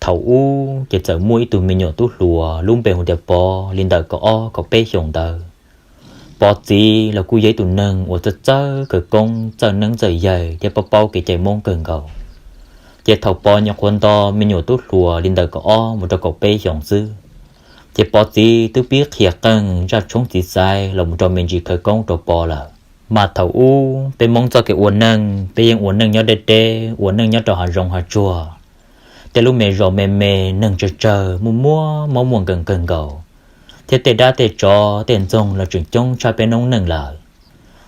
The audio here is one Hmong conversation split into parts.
Thaum ub ces txawm muaj ib tug me nyuam tub hluas lub npe hu tias Pov li ntawm kaum ob kaum peb xyoos ntawd. Pov txiv los kuj yog ib tus neeg uas txawj txawj khawv koob, txawj neeb txawj yaig thiab paub paub kev cai Hmoob kawg nkaus. Ces thaum Pov nyuam qhuav nto me nyuam tub hluas li ntawm kaum ob mus rau kaum peb xyoos xwb, ces Pov txiv twb pib qhia qeej zaj tshoob txiv xaiv los mus rau me ntsis khawv koob rau Pov lawm. Mas thaum ub peb Hmoob txoj kev ua neej, peb yeej ua neej nyob deb deb, ua neej nyob rau hav zoov hav tsuag. Tej lub me zos me me, neeg tsawg tsawg, muaj muaj mob muaj nkeeg kawg nkaus, thiab tej dab tej tsov tej ntxoog los tseem coob tshaj peb noob neej lawm.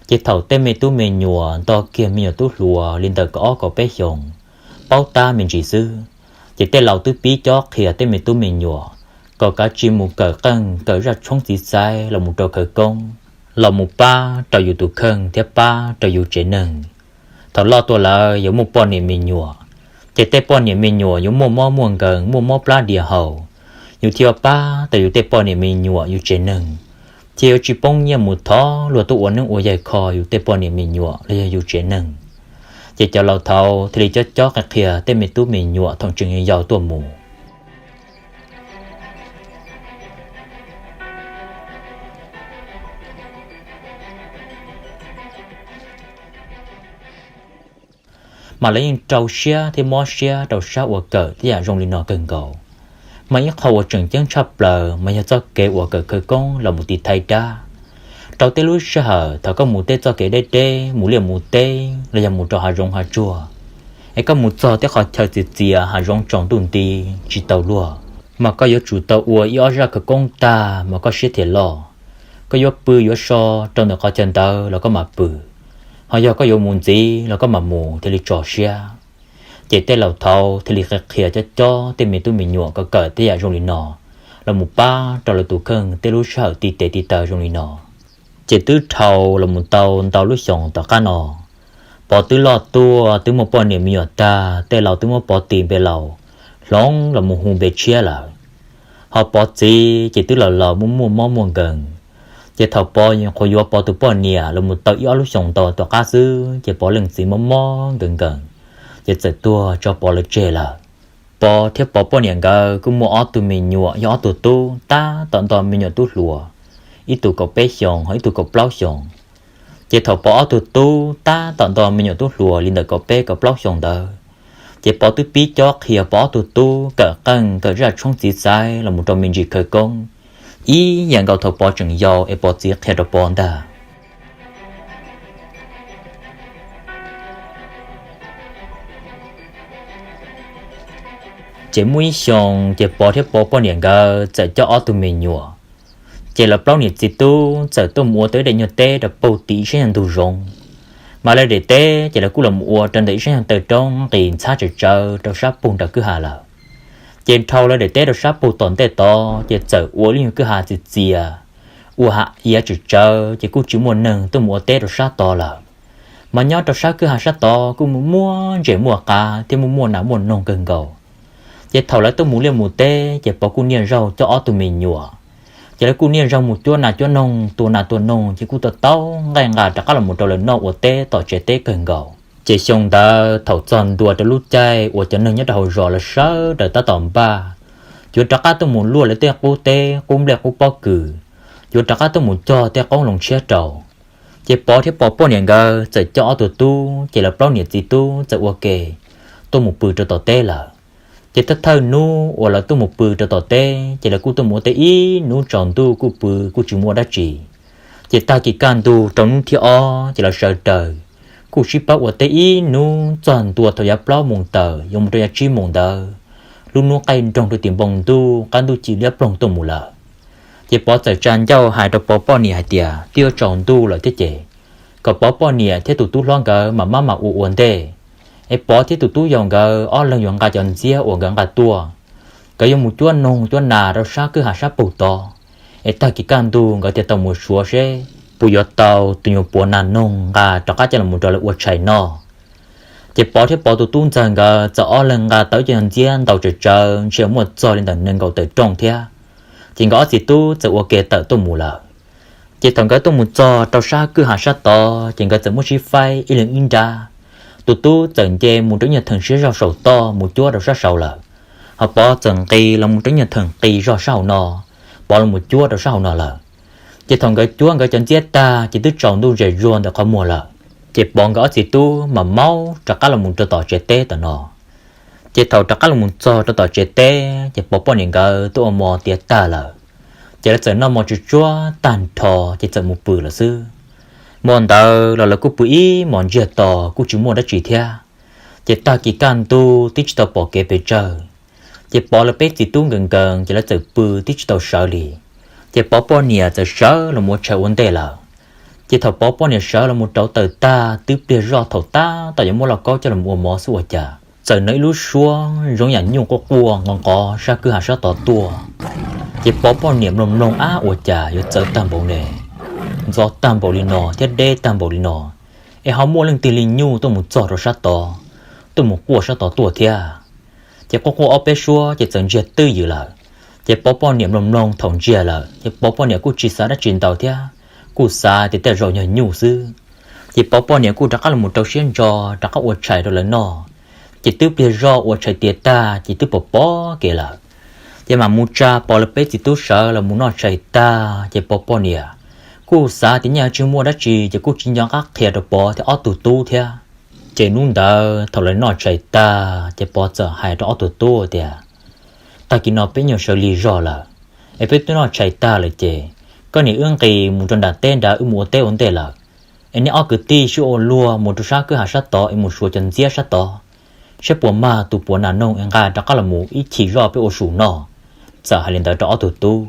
Ces thaum tej me tub me nyuam nto kiag me nyuam tub hluas li ntawm kaum ob kaum peb xyoos, paub tab me ntsis xwb, ces tej laus twb pib cob qhia tej me tub me nyuam kom kav tsij mus kawm qeej kawm zaj tshoob txiv xaiv los mus rau khawv koob, los mus pab rau yus tus kheej thiab pab rau yus tsev neeg. Thaum loj tuaj lawm yuav muaj poj niam me nyuam, ces tej poj niam me nyuam yuav muaj mob muaj nkeeg, muaj mob plab diav haus, yus thiaj yuav pab tau yus tej poj niam me nyuam yus tsev neeg, thiaj yuav tsis poob nyiaj mus thov luag tuaj ua neeb ua yaig kho yus tej poj niam me nyuam los yog yus tsev neeg. Ces cov laus thaud thiaj li cob cob qhia qhia tej me tub me nyuam thaum tseem yau yau tuaj mus. Mas lawv yeej rau siab thiab mob siab rau sab ua kawm tej yam zoo li no kawg nkaus. Mas ib qho uas tseem ceeb tshaj plaws mas yog txoj kev uas kawm khawv koob los mus tiv thaiv dab. Rau tej lub sij hawm thaum koj mus tej txoj kev deb deb, mus liaj mus teb los yog mus rau hav zoov hav tsuag, es koj mus txog tej qhov chaw txias txias, hav zoov tsaus ntuj nti tsis tau luag, mas koj yuav tsum tau ua ib ob zaj khawv koob tag mas koj siab thiaj loj. Koj yuav pw yuav so rau ntawm qhov chaw ntawd los koj mam pw, ho yog koj yuav mus ntxiv los koj mam mus thiaj li tso siab. Ces tej laus thaud thiaj li qhia qhia cob cob tej me tub me nyuam kom kawm tej yam zoo li no los mus pab rau lawv tus kheej tej lub sij hawm tib tes tib taw zoo li no. Ces twb dhau los mus tau ntau lub xyoos tom qab no, Pov twb loj tuaj twb muaj poj niam me nyuam tag, tej laus twb muab Pov tis npe laus, hloov los mus hu npe tshiab lawm. Ho Pov txiv ces twb laus laus muaj muaj mob muaj nkeeg. Ces thaum Pov nyuam qhuav yuav Pov tus poj niam los mus tau ib ob lub xyoos ntau tom qab xwb ces Pov leej txiv mob mob nkeeg nkeeg, ces txawm tuag tso Pov lawv tseg lawm. Pov thiab Pov poj niam nkawd kuj muaj ob tug me nyuam yog ob tug tub tab tom nto me nyuam tub hluas, ib tug kaum peb xyoos ho ib tug kaum plaub xyoos. Ces thaum Pov ob tug tub tab tom nto me nyuam tub hluas li ntawm kaum peb kaum plaub xyoos ntawd, ces Pov twb pib cob qhia Pov ob tug tub kawm qeej kawm zaj tshoob txiv xaiv los mus rau me ntsis khawv koob ib yam nkaus thaum Pov tseem yau es Pov txiv qhia rau Pov ntag. Ces muaj ib xyoos ces Pov thiab Pov poj niam nkawd txawm coj ob tug me nyuam, ces lawv plaub niam txiv tub txawm tuaj mus ua tau ib daim nyuag teb rau puag tim ib sab nyuag ntug zoov. Mas lawv daim teb ces lawv kuj los mus ua rau ntawm ib sab nyuag taw roob nqis ntxhab tsawv tsawv rau sab puag nram kwj ha lawm. Ces dhau lawv daim teb rau sab puag tom ntej tod ces txawm ua lub nyuag kwj ha txias txias, ua ha iav tsawv tsawv ces kuj tsis muaj neeg tuaj mus ua teb rau sab tod lawm. Mas nyob rau sab kwj ha sab tod kuj muaj ntses muaj qav thiab muaj muaj nas muaj noog kawg nkaus. Ces thaum lawv tuaj mus liaj mus teb ces Pov kuj niaj zaus coj ob tug me nyuam, ces lawv kuj niaj zaus mus cuab nas cuab noog, tua nas tua noog ces kuj tau tau nqaij nqa rov qab los mus rau lawv noj ua teb tom tsev teb kawg nkaus. Ces xyoo ntawd thaum txog ntua rau lub caij uas cov neeg nyob rau hauv zos lawv sawv daws tab tom npaj, yuav rov qab tuaj mus luaj lawv tej qub teb qub nplej qub pob kws, yuav rov qab tuaj mus cog tej qoob loo tshiab rau. Ces Pov thiab Pov poj niam nkawd txawm coj ob tug tub ces lawv plaub niam txiv tub txawm ua ke tuaj mus pw rau tom teb lawm. Ces thawj thawj hnub uas lawv tuaj mus pw rau tom teb ces lawv kuj tuaj mus ua teb ib hnub tsaus ntuj kuj pw kuj tsis muaj dab tsi. Ces tag kis kaj ntug rau hnub thib ob ces lawv sawv daws kuj sib pab ua teb ib hnub txog ntua thaum yav plaub moos tawm yuav mus rau yav tsib moos ntawd, lub hnub qaij nroog rau tim npoo ntuj qab ntuj ci liab ploog tuaj mus lawm. Ces Pov txawm tsa ncauj hais rau Pov poj niam hais tias twb yuav tsaus ntuj lawm thiab ces kom Pov poj niam thiab tus tub hlob nkawd mam maj mam ua ua ntej, es Pov thiab tus tub yau nkawd ob leeg yuav nqa cov ntxiab uas nkawd nqa tuaj, nkawd yuav mus cuab noog cuab nas rau sab kwj ha sab puag tod, es tag kis kaj ntug nkawd thiaj tau mus suav seb puas yuav tau tus nyuag puav nas noog nqa rov qab coj los rau lawv ua tshais noj. Ces Pov thiab Pov tus tub ntxawg nkawd txawm ob leeg nqa tau cov ntxiab ntau tsawv tsawv ntsia muaj txog li ntawm nees nkaum tawm rooj thiab. Ces nkawd ob txiv tub txawm ua ke tawm tuaj mus lawm. Ces thaum nkawd tuaj mus txog rau sab kwj ha sab tod ces nkawd txawm muab sib faib ib leeg ib nrab. Tus tub txawm nce mus rau ib nyuag theem siab zog saum toj mus cuab rau sab saud lawm. Ho Pov txawm nqis los mus rau ib nyuag theem qis zog sab hauv no, Pov los mus cuab rau sab hauv no lawm. Ces thaum nkawd cuab nkawd cov ntxiab tag ces twb tsaus ntuj zes zuag ntawm qhov muag lawm. Ces Pov nkawd ob txiv tub mam maub rov qab los mus rau tom tsev teb tom no. Ces thaum rov qab los mus txog rau tom tsev teb ces Pov poj niam nkawd twb ua mov tiav tag lawm. Ces lawv txawm noj mov tsuj tsuag tag nrho ces txawm mus pw lawm xwb. Hmo ntawd los lawv kuj pw ib hmos ntsiag to kuj tsis muaj dab tsi thiab. Ces tag kis kaj ntug twb tsis tau pom kev pes tsawg. Ces Pov lawv peb txiv tub nkees nkees ces lawv txawm pw twb tsis tau sawv li. Ces Pov poj niam txawm sawv los mus ua tshais ua ntej lawm. Ces thaum Pov poj niam sawv los mus rauv taws tag twb pliag zoj thaum tab tom yuav muab lauj kaub coj los ua mov xwb ua cas txawm hnov ib lub suab zoo yam nyuj quaj quaj nqov nqov sab kwj ha sab tod tuaj. Ces Pov poj niam mloog mloog ab ua cas yuav txawv tag npaum ne, ntxov tag npaum li no thiab deb tag npaum li no, es ho muaj leej twg li nyuj tuaj mus txog rau sab tod, tuaj mus quaj sab tod tuaj thiab. Ces quaj quaj ob peb suab ces txawm ntsiag twj ywm lawm. Ces Pov poj niam mloog mloog thaum ntsiag lawm ces Pov poj niam kuj tsis xav dab tsi ntau thiab, kuj xav tias tej zaum yog nyuj xwb. Ces Pov poj niam kuj rov qab los mus rau siab ntso rov qab ua tshais rau lawv noj. Ces twb pliag zoj ua tshais tiav tag ces twb pom pom kev lawm. Ces mam mus tsa Pov lawv peb txiv tub sawv los mus noj tshais tag ces Pov poj niam kuj xav tias nyaj tsis muaj dab tsi ces kuj tsis nco qab qhia rau Pov thiab ob tug tub thiab. Ces hnub ntawd thaum lawv noj tshais tag ces Pov txawm hais rau ob tug tub tias, tag kis no peb nyuag sawv lig zog lawm, es peb twb noj tshais tag lawm ces koj niam wb nqis mus rau nram teb nrad wb mus ua teb ua ntej lawm. Es neb ob kwv tij sib ua luag mus rau sab kwj ha sab tod es mus suav cov ntxiab sab tod, saib puas mag tus puav nas noog es nqa rov qab los mus ib chim zoj peb ua su noj. Txawm hais li ntawd rau ob tug tub.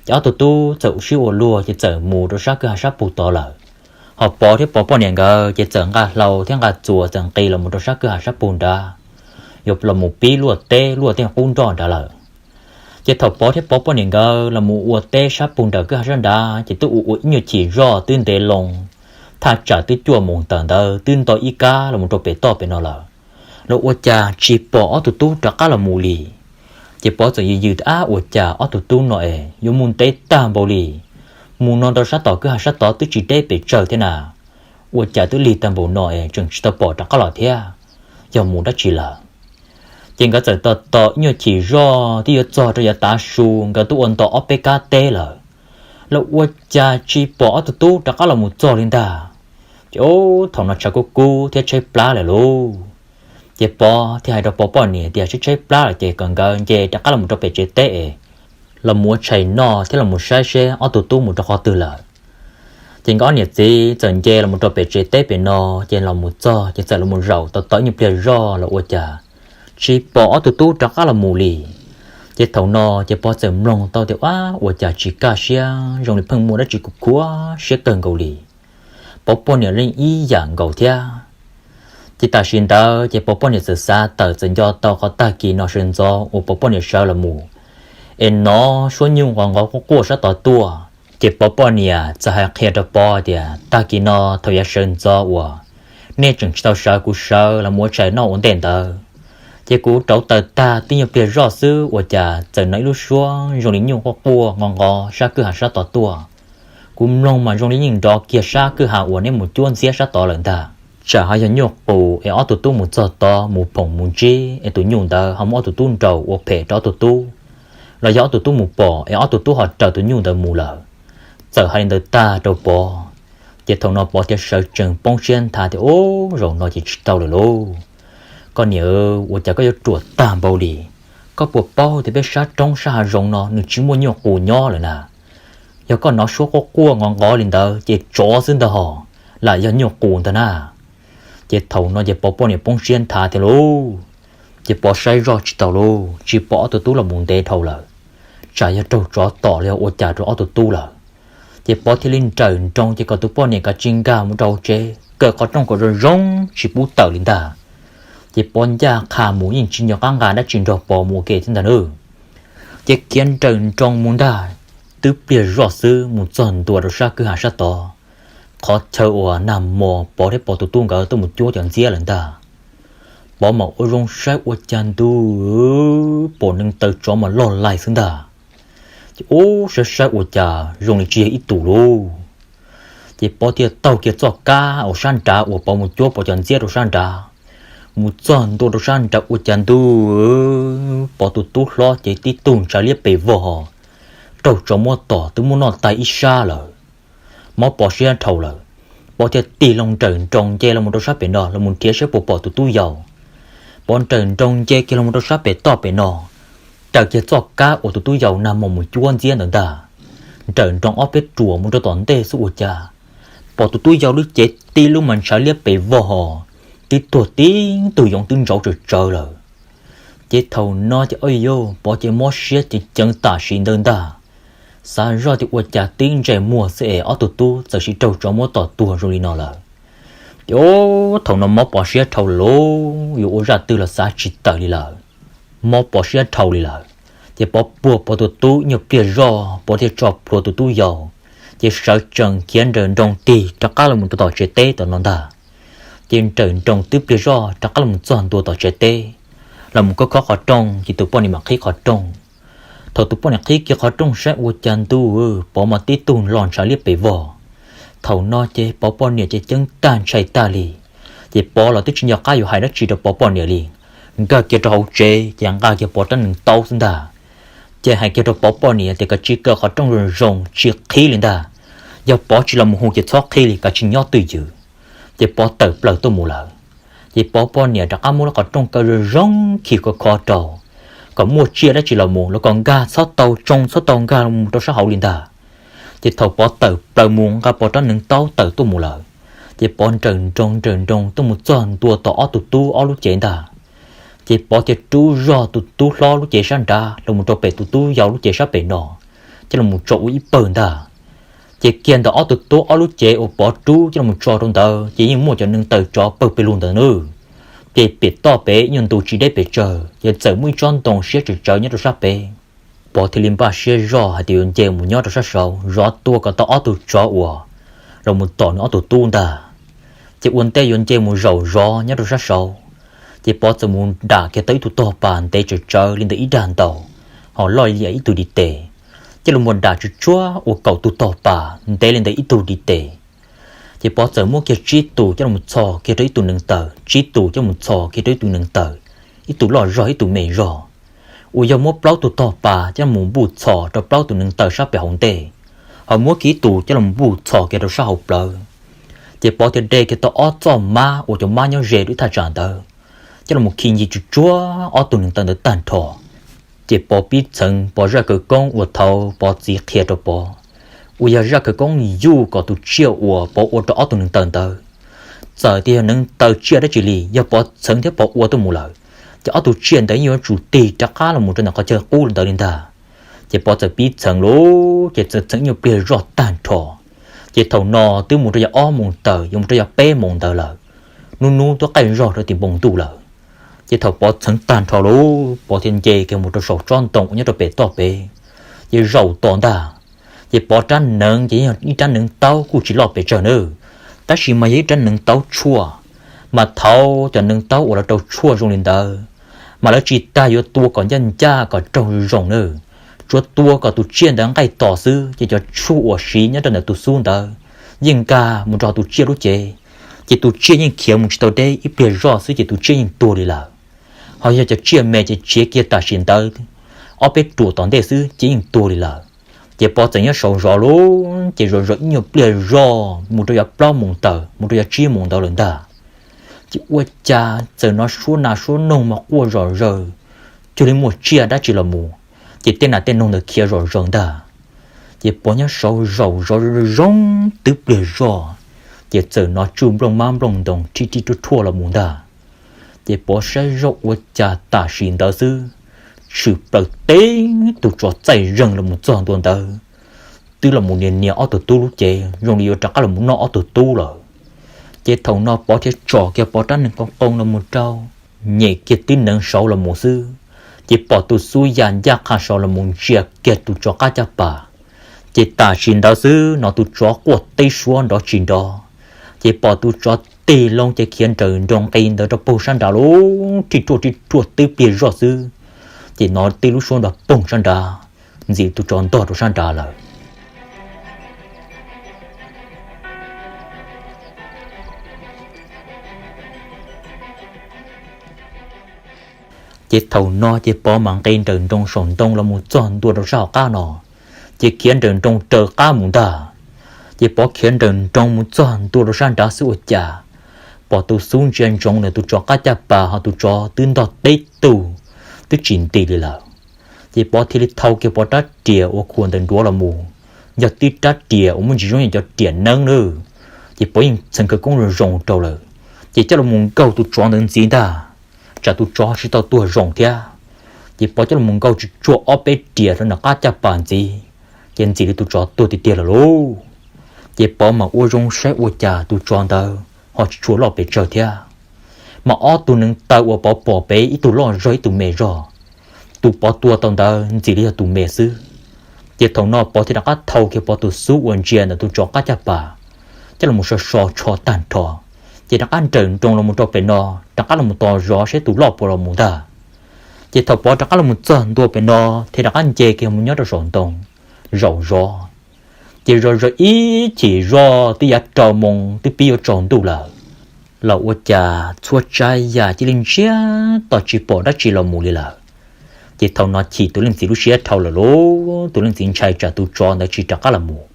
Ces ob tug tub txawm sib ua luag ces txawm mus rau sab kwj ha sab pug tod lawm. Ho Pov thiab Pov poj niam nkawd ces txawm nqa hlau thiab nqa txuas txawm nqis los mus rau sab kwj ha sab pug nrad, yuav los mus pib luaj teb luaj tej qub nroj nrad lawm. Ces thaum Pov thiab Pov poj niam nkawd los mus ua teb sab pug nram kwj ha sab nrad ces twb ua ua ib nyuag chim zoj twb ntev loo, thaj tsam twb cuaj moos tawm ntawd twb nto ib kab los mus rau pem toj pem no lawm, los ua cas tsis pom ob tug tub rov qab los mus li. Ces Pov txawm yws yws tias ab ua cas ob tug tub no es yuav mus ntev tag npaum li, mus no rau sab tom kwj ha sab tod twb tsis deb pes tsawg thiab na, ua cas twb lig tag npaum no es tseem tsis tau pom rov qab los thiab, yog mus dab tsi lawm. Ces nkawd txawm tos tos ib nyuag chim zoj twb yuav txog rau yav tav su nkawd twb ua nto ob peb kab teb lawm, los ua cas tsis pom ob tug tub rov qab los mus txog li ntag. Ces thaum no tshav kub kub thiab tshaib plab lawm lauj. Ces Pov thiaj hais rau Pov poj niam tias tshaib tshaib plab lawm ces kom nkawd nce rov qab los mus rau pem tsev teb es los mus ua tshais noj thiab los mus saib seb ob tug tub mus rau qhov twg lawm. Ces nkawd ob niam txiv txawm nce los mus rau pem tsev teb pem no, ces los mus txog ces txawm los mus zaum tos tos ib nyuag pliag zoj los ua cas tsis pom ob tug tub rov qab los mus li. Ces thaum no ces Pov txawm mloog tau tias ab ua cas tsis kaj siab, zoo li pheej muaj dab tsi kuv khuav siab kawg nkaus li. Pov poj niam yeej ib yam nkaus thiab. Ces tam sim ntawd ces Pov poj niam txawm xav tawm txawm nco tau qhov tag kis no sawv ntxov uas Pov poj niam sawv los mus es hnov suab nyuj nqov nqov quaj quaj sab tod tuaj. Ces Pov poj niam txawm hais qhia rau Pov tias tag kis no thaum yav sawv ntxov uas nej tseem tsis tau sawv kuv sawv los mus ua tshais noj ua ntej ntawd, ces kuv rauv taws tag tib nyuag pliag zoj xwb ua cas txawm hnov ib lub suab zoo li nyuj quaj quaj nqov nqov sab kwj ha sab tod tuaj. Kuv mloog mas zoo li yeej nrov kiag sab kwj ha uas neb mus cuab ntxiab sab tod lawm ntag. Tsam ho yog nyuj qus es ob tug tub mus txog tod mus phoom mus ntsib es tus nyuj ntawd ho muab ob tug tub nraus ua phem rau ob tug tub, los yog ob tug tub mus pom es ob tug tub ho raws tus nyuj ntawd mus lawm. Txawm hais li ntawd tag rau Pov, ces thaum no Pov thiaj sawv tsees poob siab nthav tias ub zaum no ces tsis tau lawm lauj. Koj niam, ua cas koj yuav ruam tag npaum li, koj puas paub tias peb sab roob sab hav zoov no nws tsis muaj nyuj qus nyob lawm na. Yog koj hnov suab quaj quaj nqov nqov li ntawd ces tsov xwb ntag hos, lam yog nyuj qus ntag na. Ces thaum no ces Pov poj niam poob siab nthav tiag lauj. Ces Pov saib zoj tsis tau lauj, tsis pom ob tug tub los mus ntev dhau lawm, tsam yog raug tsov tom los yog ua cas rau ob tug tub lawm. Ces Pov thiaj li nrawm nroos ces kom tus poj niam kav tsij nkag mus rau hauv tsev kaw qhov rooj kom zoo zoo tsis pub tawm li ntag. Ces Pov ncaj qha mus yeej tsis nco qab nqa dab tsi nrog Pov mus ua ke thiab ntag nawb. Ces khiav nrawm nroos mus ntag, twb pliag zoj xwb mus txog ntua rau sab kwj ha sab tod, qhov chaw uas nag hmo Pov thiab Pov tus tub nkawd tuaj mus cuab cov ntxiab lawm ntag. Pov mam ua zoo saib ua cas ntuj, pom neev taw tsov mas loj laig xwb ntag. Ces ub saib saib ua cas zoo li tsis yog ib tus lauj. Ces Pov thiaj taug kiag txoj kab uas sab nrad uas Pov mus cuab Pov cov ntxiab rau sab nrad, Mus txog ntua rau sab nraud ua cas ntuj, Pov tus tub hlob ces tib tug ntshav liab pes vog, raug tsov muab tom twb muab noj tag ib sab lawm. Mob Pov siab dhau lawm, Pov thiaj tig loo nrawm nroos nce los rau sab pem no los nrhiav saib puas pom tus tub yau. Pov nrawm nroos nce kiag los rau sab pem toj pem no, raws kiag txoj kab uas tus tub yau nag hmo mus cuab ntxiab ntawd ntag. Nrawm nroos ob peb ruam mus rau tom ntej xwb ua cas pom tus tub yau lub cev tib lub mas ntshav liab pes vog hos, tib tuag tib tug yoov twb ntsauv tsawv tsawv lawm. Ces thaum no ces ob yog Pov ces mob siab ceev ceev tam sim ntawd ntag, xav zoj tias ua cas tib ntsais muag xwb es ob tug tub txawm sim raug tsov muab tom tuag zoo li no lawm. Ces thaum no mob Pov siab dhau lawm, yuav ua zaj twg los xav tsis tawm li lawm. Mob Pov siab dhau li lawm, ces Pov puag Pov tus tub ib nyuag pliag zoj Pov thiaj tso plhuav tus tub yau, ces sawv tsees khiav nrawm nroos tig rov qab los mus rau tom tsev teb tom no ntag. Ces nrawm nroos twb pliag zoj rov qab los txog ntua tom tsev teb, los mus khob khob qhov rooj ces tus poj niam mam qhib qhov rooj. Thaum tus poj niam qhib kiag qhov rooj saib ua cas ntuj, Pov mas tib tug los ntshav liab pes vog. Thaum no ces Pov poj niam ces ceeb tag ntshai tag li, ces Pov los twb tsis nco qab yuav hais dab tsi rau Pov poj niam li. Nkag kiag rau hauv tsev ces nqa kiag Pov rab hneev taub xwb ntag. Ces hais kiag rau Pov poj niam tias kav tsij kaw qhov rooj zoo zoo tsis qhib li ntag, yog Pov tsis los mus hu ces txhob qhib li, kav tsij nyob twj ywm. Ces Pov tawm plaws tuaj mus lawm. Ces Pov poj niam rov qab muab lub qhov rooj kaw zoo zoo khi khov kho rau, kom muaj tsiaj dab tsi los mus los kom nkag txhob tau tsoo txhob tau nkag los rau sab hauv li ntag. Ces thaum Pov tawm plaws mus nqa Pov rab hneev taub tawm tuaj mus lawm, ces Pov nrawm nroos nrawm nroos tuaj mus txog ntua tom ob tug tub ob lub cev ntag. Ces Pov thiaj rub zog tus tub hlob lub cev sab nrad los mus rau pem tus tub yau lub cev sab pem no, coj los mus tso ua ib pawg ntag. Ces kiag ntawm ob tug tub ob lub cev uas Pov rub coj los mus tso rau ntawd ces yeej muaj cov neev taw tsov pawg pes lug ntawd nawb. Ces pem toj pem ib nyuag ntu tsis deb pes tsawg ces txawm muaj ib tsob ntoo siab tsawv tsawv nyob rau sab pem. Pov thiaj li npaj siab zog hais tias yuav nce mus nyob rau sab saud zov tua kom tau ob tug tsov uas los mus tom nws ob tug tub ntag. Ces ua ntej yuav nce mus zaum zov nyob rau sab saud, ces Pov txawm mus nram kiag tau ib tug tog pas ntev tsawv tsawv li ntawm ib dag ntau, ho loj li ib tug di tes, coj los mus nram tsuj tsuav ua kaum tug tog pas ntev li ntawm ib tug di tes. Ces Pov txawm muab kiag tsib tus coj los txhos kiag rau ib tug neev taw, tsib tus coj los txhos kiag rau ib tug neev taw, ib tug loj zog ib tug me zog. Uas yog muab plaub tug tog pas coj los npuj txhos rau plaub tus neev taw sab pem hauv ntej, ho muab kiag ib tus coj los npuj txhos kiag rau sab hauv plawv. Ces Pov thiaj de kiag tau ob txoj mab uas cov mab nyob ze rau ib thaj tsam ntawd, coj los khi ncig tsuj tsuav ob tug neev taw ntawd tag nrho. Ces Pov pib txheev Pov zaj khawv koob uas thaud Pov txiv qhia rau Pov, uas yog zaj khawv koob yuj kom tus tsiaj uas Pov ua rau ob tug neev taw ntawd. Txawm tias yog neev taw tsiaj dab tsi li, yog Pov txheev thiab Pov ua tuaj mus lawm, ces ob tug tsiaj ntawd yeej yuav tsum tig rov qab los mus rau ntawm qhov chaw qub ntawd li ntag. Ces Pov txawm pib txheev lawm, ces txawm txheev ib nyuag pliag zoj tag nrho. Ces thaum no twb mus rau yog ob moos tawm yuav mus rau yog peb moos ntawd lawm, hnub hnub twb qaij zog rau tim npoo ntuj lawm. Ces thaum Pov txheev tag nrho lawm, Pov thiaj nce kiag mus rau saum tsob ntoo uas nyob rau pem toj pem, ces zaum tos ntag. Ces Pov rab hneev ces yog ib rab hneev taub kuj tsis loj pes tsawg nawb, tab sis mas yog ib rab hneev taub tshuaj, mas thaud cov hneev taub uas lawv rau tshuaj zoo li ntawd, mas lawv tsis tas yuav tua kom ncaj ncaj kom raug zoo nawb, tsuas tua kom tus tsiaj ntawd nqaij tos xwb, ces cov tshuaj uas siv nyob rau ntawm tus xub ntawd yeej nkag mus rau tus tsiaj lub cev, ces tus tsiaj yeej khiav mus tsis tau deb, ib pliag zoj xwb ces tus tsiaj yeej tuag li lawm. Ho yog cov tsiaj me ces tshiav kiag tam sim ntawd ob peb ruam tom ntej xwb ces yeej tuag li lawm. Ces Pov txawm nyob saud zov lawm, ces zov zov ib nyuag pliag zoj mus rau yog plaub moos tawm mus rau yog tsib moos ntawd lawm ntag. Ces ua cas txawm hnov suab nas suab noog mas quaj zom zaws, cuag li muaj tsiaj dab tsi los mus, ces tej nas tej noog ntawd khiav zom zaws ntag. Ces Pov nyob saud zaum zov zoo twb pliag zoj, ces txawm hnov tsuj nplooj mab nplooj ntoos rhij rhij ruaj rhuaj los mus ntag. Ces Pov saib zoj ua cas tam sim ntawd xwb, tshwm plaws teb tug tsov txaij zeeg los mus txog ntua ntawd, twb los mus nias nias ob tug tub lub cev zoo li yuav rov qab los mus noj ob tug tub lawm. Ces thaum no Pov thiaj tsom kiag Pov rab hneev qoo qoo los mus rau, nyem kiag tib neev saud los mus xwb, ces pom tus xub ya ncaj qha saud los mus ntsia kiag tus tsov qab caj pas. Ces tam sim ntawd xwb hnov tus tsov quaj tib suab nrov tsis nrov, ces pom tus tsov tig loo ces khiav nrawm nroos nqis ntawd rau puag sab nrad lawm, rhij ruaj rhij ruaj twb pliag zoj xwb, ces hnov tib lub suab nrov poog sab nrad, ntxim tus tsov ntog rau sab nrad lawm. Ces thaum no ces Pov mam nqis nrawm nroos saum ntoo los mus txog ntua rau sab hauv qab no, ces khiav nrawm nroos raws qab mus ntag. Ces Pov khiav nrawm nroos mus txog ntua rau sab nrad xwb ua cas pom tus xub ntsia ntsoov ntawm tus tsov qab caj pas ho tus tsov twb ntog teb tug, twb tsis nti li lawm. Ces Pov thiaj li thau kiag Pov rab riam uas khuam ntawm nruav los mus, yog tib rab riam uas muaj ntsis zoo li cov riam neeb nawb. Ces Pov yeej txheev khawv koob zoo zoo rau lawm, ces coj los mus nkaug tus tsov ntawd ntxiv ntag, tsam tus tsov tsis tau tuag zoo thiab. Ces Pov coj los mus nkaug tsuj tsuag ob peb riam rau nram qab caj pas ntxiv, ces ntxim li tus tsov tuag tiag tiag lawm lauj. Ces Pov mam ua zoo saib ua cas tus tsov ntawd ho tsis tshua loj pes tsawg thiab. Mas ob tug neev taw uas Pov pom pem ib tug loj zog ib tug me zog, tus Pov tua tau ntawd ntxim li yog tus me xwb. Ces thaum no Pov thiaj rov qab thau kiag Pov tus xub uas ntsia ntawm tus tsov qab caj pas, coj los so so tsho tag nrho, ces rov qab nrawm nroos los mus rau pem no, rov qab los tos zov saib tus loj puas los mus ntag. Ces thaum Pov rov qab los txog ntua pem no, thiaj rov qab nce kiag mus nyob rau saum ntoo zaum zov. Ces zov zov ib chim zoj twb yav rau moos twb pib yuav tsaus ntuj lawm, los ua cas txhua tsav yam cia li ntsiag to tsis pom dab tsi los mus li lawm. Ces thaum no chim tus leej txiv lub siab dhau lawm lauj, tus leej txiv ntshai tsam tus tsov ntawd tsis rov qab los mus,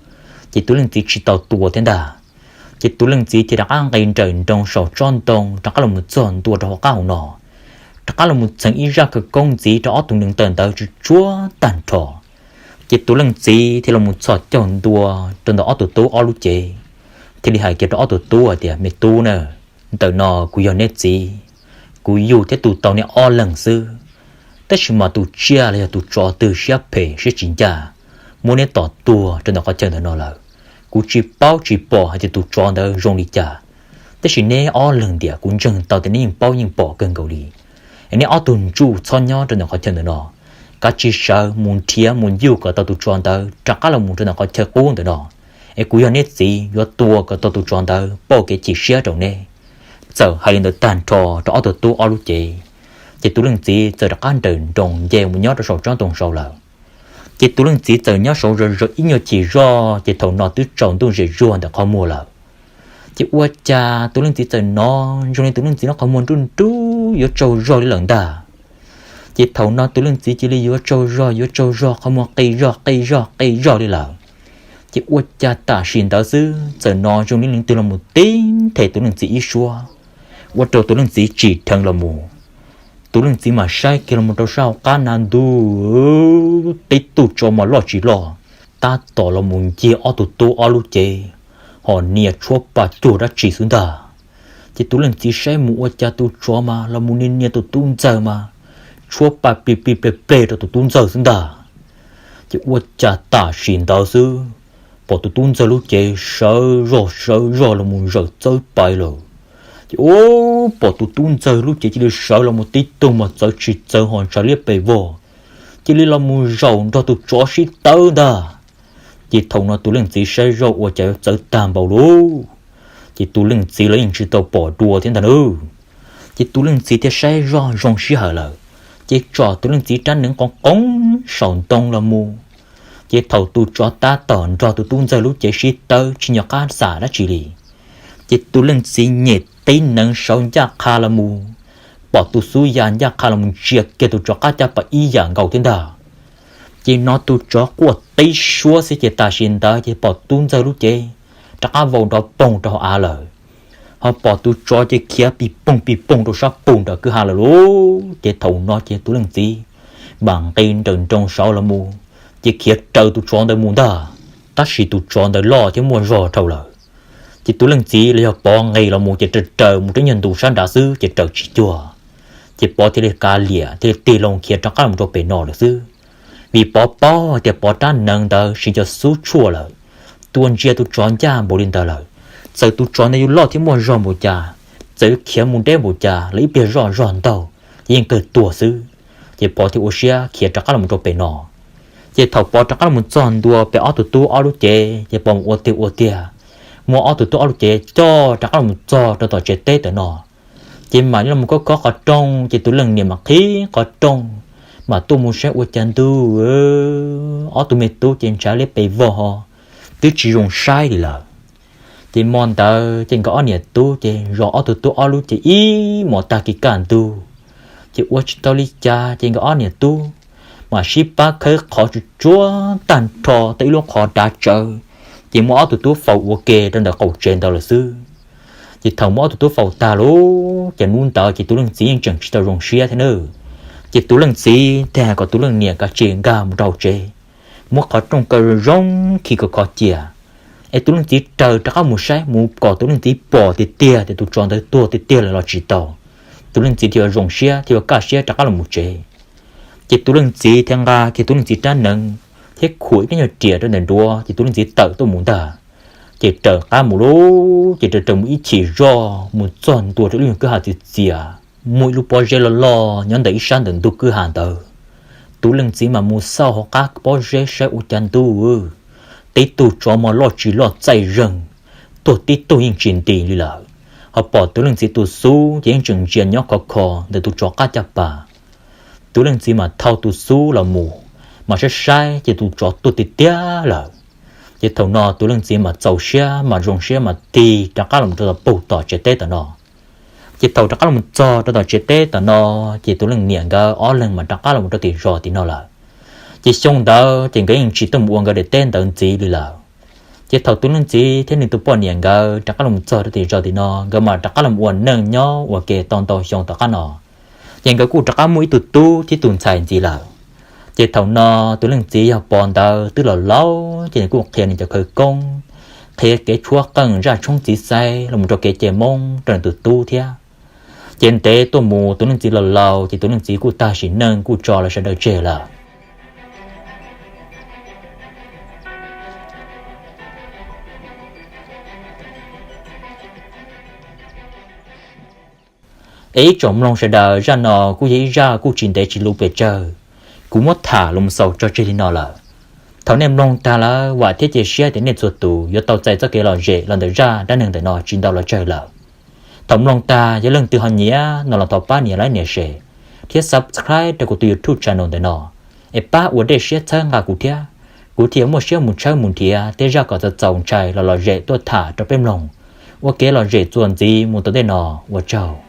ces tus leej txiv tsis tau tua thiab ntag. Ces tus leej txiv thiaj rov qab nqis nrawm nroos saum tsob ntoo rov qab los txog ntua rau hauv qab hauv no, rov qab los mus txheev ib zaj khawv koob ntxiv rau ob tug neev taw ntawd tsuj tsuag tag nrho. Ces tus leej txiv thiaj los mus txhos caug ntua rau ntawm ob tug tub ob lub cev, thiaj li hais kiag rau ob tug tub hais tias, Me tub na, ntawm no kuv yog neb txiv, kuv yug thiab tu tau neb ob leeg xwb. Tab sis mas tus tsiaj los yog tus tsov twg siab phem siab tsis ncaj, muab neb tom tuag rau ntawm qhov chaw ntawm no lawm. Kuv tsis paub tsis pom hais tias tus tsov ntawd zoo li cas, tab sis neb ob leeg ntiam kuv ntseeg tau tias neb yeej paub yeej pom kawg nkaus li. Es neb ob tug ntsuj txhob nyob rau ntawm qhov chaw ntawm no, kav tsij sawv mus nrhiav mus yuj kom tau tus tsov ntawd rov qab los mus rau ntawm qhov chaw qub ntawm no, es kuv yog neb txiv yuav tua kom tau tus tsov ntawd pauj kev chim siab rau neb. Txawm hais li ntawd tag nrho rau ob tug tub ob lub cev, ces tus leej txiv txawm rov qab nrawm nroos nce mus nyob rau saum tsob ntoo saud lawm. Ces tus leej txiv txawm nyob saud zov zov ib nyuag chim zoj, ces thaum no twb tsaus ntuj zem zuag ntawm qhov muag lawm. Ces ua cas tus leej txiv txawm hnov zoo li tus leej txiv no qhov muag nruj nruj yuav tsaug zog li lawm ntag. Ces thaum no tus leej txiv cia li yuav tsaug zog yuav tsaug zog, qhov muag qis zog qis zog qis zog li lawm. Ces ua cas tam sim ntawd xwb txawm hnov zoo li leej twg los mus tib nthe tus leej txiv ib suab, ua rau tus leej txiv tsim dheev los mus. Tus leej txiv mam saib kiag los mus rau sab hauv qab na ntuj, tib tug tsov mas loj tsis loj, tab tom los mus ncig ob tug tub ob lub cev, ho nias tshuab pa cuag dab tsi xwb ntag. Ces tus leej txiv saib mus ua cas tus tsov mas los mus nias nias tus tub ntxawg mas, tshuab pa plig plig pleg pleg rau tus tub ntxawg xwb ntag. Ces ua cas tam sim ntawd xwb, pom tus tub ntxawg lub cev sawv zog sawv zog los mus zawm txawb pais lawm. Ces ua, pom tus tub ntxawg lub cev cia li sawv los mus tib tug mas txawv tsis txawv ho ntshav liab pes vog, cia li los mus zaum nrog tus tsov sib tawb ntag. Ces thaum no tus leej txiv saib zoj ua cas yuav txawv tag npaum lawm, ces tus leej txiv los yeej tsis tau pom dua thiab ntag nawb. Ces tus leej txiv thiaj saib zoj zoo sij hawm lawm, ces tsom tus leej txiv rab hneev qoov qoov saum ntoo los mus. Ces thaum tus tsov tab tom nrog tus tub ntxawg lub cev sib tawb tsis nco qab xav dab tsi li, ces tus leej txiv nyem tib hneev saud ncaj qha los mus, pom tus xub ya ncaj qha los mus ntsia kiag tus tsov qab caj pas ib yam nkaus thiab ntag. Ces hnov tus tsov quaj tib suab xwb ces tam sim ntawd ces pom tub ntxawg lub cev rov qab vau nrov poog rau hauv av lawm, ho pom tus tsov ces khiav pis poog pis poog rau sab pug nram kwj ha lawm lauj. Ces thaum no ces tus leej txiv mam nqis nrawm nroos saud los mus, ces khiav raws tus tsov ntawd mus ntag. Tab sis tus tsov ntawd loj thiab muaj zog dhau lawm, ces tus leej txiv los yog Pov nqis los mus ces raws raws mus rau nyuag ntu sab nrad xwb ces raws tsis cuag. Ces Pov thiaj li kav liam thiaj li tig loo khiav rov qab los rau pem no lawm xwb. Vim Pov paub tias Pov rab hneev ntawd siv cov xub tshuaj lawm, tua ntsia tus tsov ncaj npaum li ntawd lawm, txawm tus tsov ntawd yuav loj thiab muaj zog npaum cas, txawm yuav khiav mus deb npaum cas los ib pliag zoj zog ntaug ces yeej kawg tuag xwb. Ces Pov thiaj ua siab khiav rov qab los rau pem no. Ces thaum Pov rov qab los txog ntua pem ob tug tub ob lub cev ces Pov mus ua tiag ua tiag, muab ob tug tub ob lub cev coj rov qab los txog rau tom tsev teb ntawm no. Ces mam li los khob khob qhov rooj ces tus leej niam mam qhib qhov rooj, mam tuaj mus saib ua cas ntuj, ob tug me tub ces ntshav liab pes vog ho, twb tsis zoo saib li lawm. Ces hmo ntawd ces nkawd ob niam tub ces zov ob tug tub ob lub cev ib hmos tag kis kaj ntug, Ces ua tsis tau li cas ces nkawd ob niam tub mam sib pab khawb qhov tsuj tsuav tag nrho tau ib lub qhov dav tsawv, ces muab ob tug tub faus ua ke rau ntawm qaum tsev ntawd lawm xwb. Ces thaum muab ob tug tub faus tag lawm ces hnub ntawd ces tus leej txiv yeej tseem tsis tau zoo siab thiab nawb. Ces tus leej txiv thiaj hais kom tus leej niam kav tsij nkag mus rau hauv tsev, muab qhov rooj kaw zoo zoo khi kom kho cia, es tus leej txiv raws rov qab mus saib mus kom tus leej txiv pom tiag tiag tias tus tsov ntawd tuag tiag tiag lawm los tsis tau, tus leej txiv thiaj yuav zoo siab thiaj yuav kaj siab rov qab los mus tsev. Ces tus leej txiv thiaj nqa kiag tus leej txiv rab hneev thiab khuam ib rab nyuag riam rau ntawm duav ces tus leej txiv tawm tuaj mus ntag. Ces raws qab mus lawm ces raws raws mus ib chim zoj mus txog ntua rau ib lub nyuag kwj ha txias txias, muaj ib lub pob zeb loj loj nyob ntawm ib sab ntawm ntug kwj ha ntawd. Tus leej txiv mas mus xauj hauv qab pob zeb saib ua cas ntuj, tib tug tsov mas loj tsis loj txaij zeeg, tuag tib tug yeej tsis nti li lawm. Ho pom tus leej txiv tus xub ces yeej tseem ntsia nyob khov kho ntawm tus tsov qab caj pas. Tus leej txiv mas thau tus xub los mus, mas saib saib ces tus tsov tuag tiag tiag lawm. Ces thaum no tus leej txiv mas txaus siab mas zoo siab mas tig rov qab los rau tom pug tom tsev teb tom no. Ces thaum rov qab los txog rau tom tsev teb tom no, ces tus leej niam nkawd ob leeg mas rov qab los rau tim zos tim no lawm. Ces xyoo ntawd ces nkawd yeej tsis tuaj mus ua nkawd daim teb ntawd ntxiv li lawm. Ces thaum tus leej txiv thiab nws tus poj niam nkawd rov qab los txog rau tim zos tim no, nkawd mas rov qab los ua neej nyob ua ke tau ntau xyoo tom qab no, ces nkawd kuj rov qab muaj ib tug tub thiab tus ntxhais ntxiv lawm. Ces thaum no tus leej txiv yog Pov ntawd twb los laus ces nws kuj qhia nws cov khawv koob, qhia kev tshuab qeej zaj tshoob txiv xaiv los rau kev cai Hmoob rau nws tus tub thiab. Ces ntev tuaj mus tus leej txiv los laus ces tus leej txiv kuj tag sim neej kuj tso lawv sawv daws tseg lawm. Es ib tsoom mloog sawv daws, zaj no kuj yog ib zaj kuj tsis ntev tsis luv pes tsawg, kuv muab tham los xaus tso tseg li no lawm. Thaum nej mloog tag lawm vam thiab cia siab tias nej txhua tus yuav tau txais txoj kev lom zem los ntawm zaj dab neeg ntawm no tsis ntau los tsawg lawm. Thaum mloog tag yog leej twg ho nyiam no los thov pab nias like nias share thiab subscribe rau kuv tus YouTube channel ntawm no, es pab ua dej siab txhawb nqa kuv thiab, kuv thiaj muaj siab mus tshawb mus nrhiav tej zaj kom txaus txaus ntshai los lom zem tuaj tham rau peb mloog ua kev lom zem txuas ntxiv mus tom ntej no. Ua tsaug.